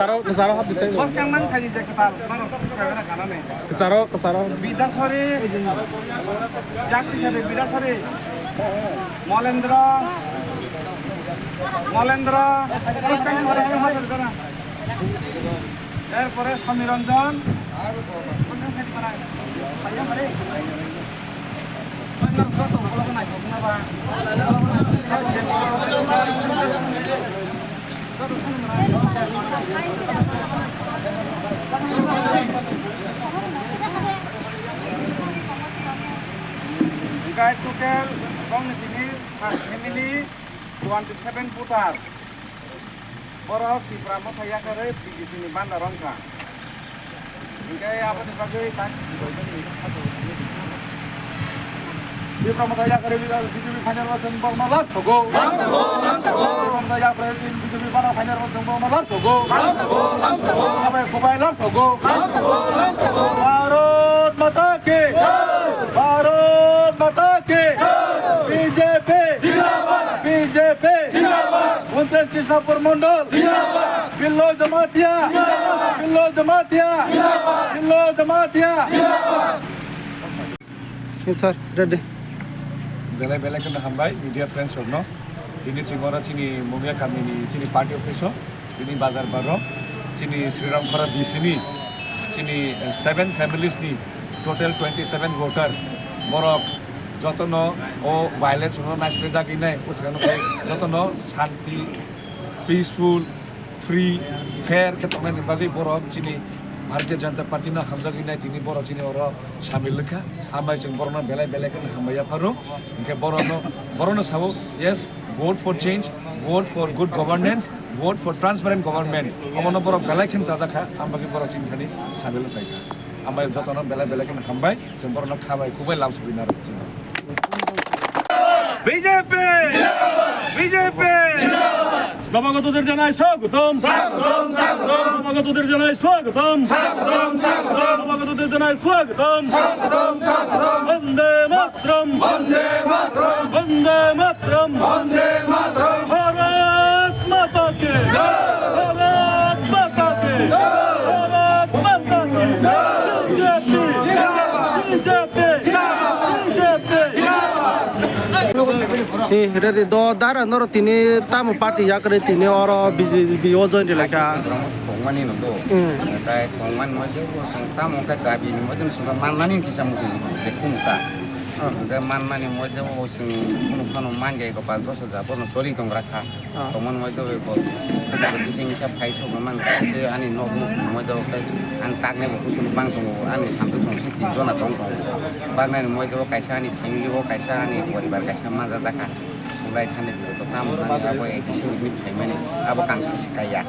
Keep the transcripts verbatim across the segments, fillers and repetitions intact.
Kwcharo, kwcharo hap di tei. Bwskang man khaini se kwtal, norok kagana kanani. Kwcharo, kwcharo. Bidasori, jak tisari Bidasori, Molendra, Molendra, bwskang man khaini se kwtal. Erpore Samiranjan, bwskang khaini mana. Hingke total bongni tini sat family, twenty seven voter. Borok Tipra Motha yakarwi B J P ni banda romkha. Hingke aboni bagwi tak Tipra Motha yakarwi B J P final o chwng borokno lab sogo. Tipra Motha yakarwi B J P banda final o chwng borokno lab sogo. Abai khubai lab sogo. Bharat Mata ki! Bharat Mata ki! B J P! B J P! Princess Krishnapur Mondol! Billo Jamatia! Billo Jamatia! Billo Jamatia! Yes, sir. Ready. Belai belai kheno hambai media friends rokno. Tini chwng oro chini Mumia kamini chini party office o, tini bazar baro, chini Sriram Khora B C ni, chini, eh, seven families ni total twenty seven voter. Borok jotono o violence no naislerjak inai, o swkang no jotono shanti, peaceful, free, fair khe tongnani bagwi borok chini Bharatiya Janata Party no hamjagwi nai tini borok chini oro samil wngkha. Ambai chwng borokno belai belai kheno hambai yapharo. Hinkhe borokno, borokno sabo, yes, vote for change, vote for good governance, vote for transparent government. Omono borok belai kheno chajakha, ambagwi borok chini thani samil wngkha. Ambai jotono belai belai kheno hambai. Chwng borokno khabai kubai lam sogwi narwk chwng. B J P! B J P! নবাগতদের জানাই স্বাগতম। স্বাগতম, স্বাগতম। নবাগতদের জানাই স্বাগতম। স্বাগতম, স্বাগতম। নবাগতদের জানাই স্বাগতম। স্বাগতম, স্বাগতম। বন্দে মাতরম। বন্দে মাতরম। বন্দে মাতরম। বন্দে মাতরম। ভারত মাতা কি। জয়। ভারত মাতা কি। জয়। ভারত মাতা কি। জয়। B J P। জিন্দাবাদ। B J P। জিন্দাবাদ। B J P। জিন্দাবাদ। Eh, ready do dara noro tini tamo party yakre tini oro B J P o join di lekha. Tongmani no do. Hmm. Tai tongmani mo de ko sang tamo ka dabi ni mo de sang manmani kisa mo de kum ka. Ah. De manmani mo de o sing kunu phano man jai ko pas dos hajar bono chori tong rakha. Ah. Tongmani mo de ko. Kisa kisa phai so man se ani no mo de ko an tak ne bo kusum bang tong ani tham tong si tin jona tong tong. Bang nani mo de ko kaisa ani family o kaisa ani poribar kaisa maja jaka. Ulai thani to tam nani abo A D C ni phaimani abo kangsa sikaya.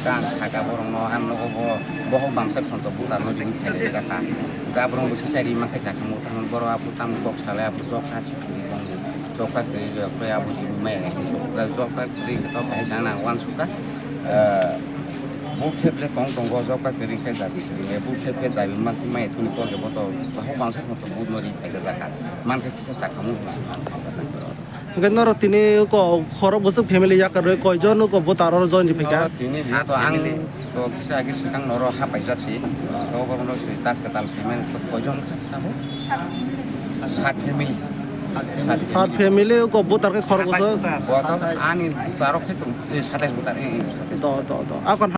Kang saka borok no ang nogo bo bohok bangsa thon to butar no ring khai sika kha. Ga borok bo sisari ma khai saka mo thang borok apu tam kok sale apu jok kha sikri bong jok kha kri koi apu di mai ga jok kha kri to khai sana wan suka. Buk thep le kong tongo jok kha kri khai dabi sikri buk thep ke dabi ma mai thuni kok bo to bohok bangsa thon to but no ring khai jaka. Man khe kisa saka mo. Hingke norok tini ko khorok bwswk family yakarwi koijon ko voter oro join di phaikha? Norok tini ha to ang to kisa age swkang norok hapaijak si. To borok no swi tak kwtal payment to koijon kha abo? Sat family. Sat family ko voter khe khorok bwswk? Bo to ani voter khe to satais voter. Do, do, do. Akon